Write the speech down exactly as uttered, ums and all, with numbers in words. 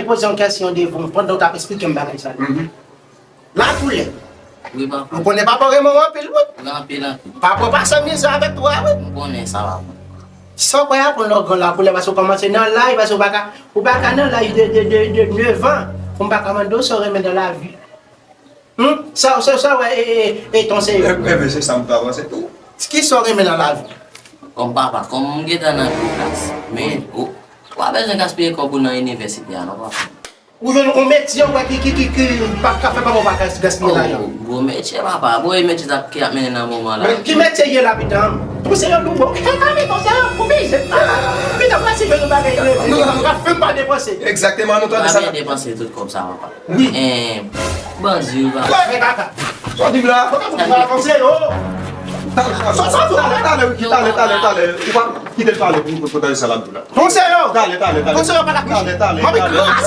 poze yon kesyon devan w pandan w t ap eksplike m bagay sa. Lakoulè. Wi, papa. Ou konnen papa renmen w anpil, wi. Anpil, anpil. Papa pase mizè avèk twa, wi. M konnen sa, papa. Sa w kwè aprann lè w gran Lakoulè, paske w kòmanse nan laj, paske w pa ka, ou pa ka nan laj de, de, de, de nèf an, pou m pa ka mande w sa w renmen nan lavi. Hmm? Sa, sa, sa, wè, e, e, e, ton se yo. Enben, se sa m ta panse tou. Ki sa w renmen nan lavi? Kòm papa, kòm m gentan nan gwo klas. Men, ou, ou pa bezwen gaspiye kòb ou nan inivèsite a, non, papa. Ou jwenn yon metye, ou wè, ki, ki, ki, ki pa ka fè papa w pa gas-, gaspiye lajan. Oh, gwo metye, papa. Bon, e metye sa ki ap mennen nan moman la. Men ki metye ye la, pitan? Pou se yon loubo. E ka meton se yon pou pije. Pitan, pa si jwenn yon bagay leve. Ka fè m pa depanse. Egzakteman, nou tande Pa sa. Byen depanse tout kòb sa, papa. Wi. Eh, bandi, papa. Men kaka. Sa w di m la? Pou avanse, yo. Talè, talè, talè, Ricky, talè, talè, talè. Ou pa kite l pale pou, pou, pou tande sa l ap di la. Pou se yo. Talè, talè, talè. Pou se yo pa la. Talè, talè, Mwen talè.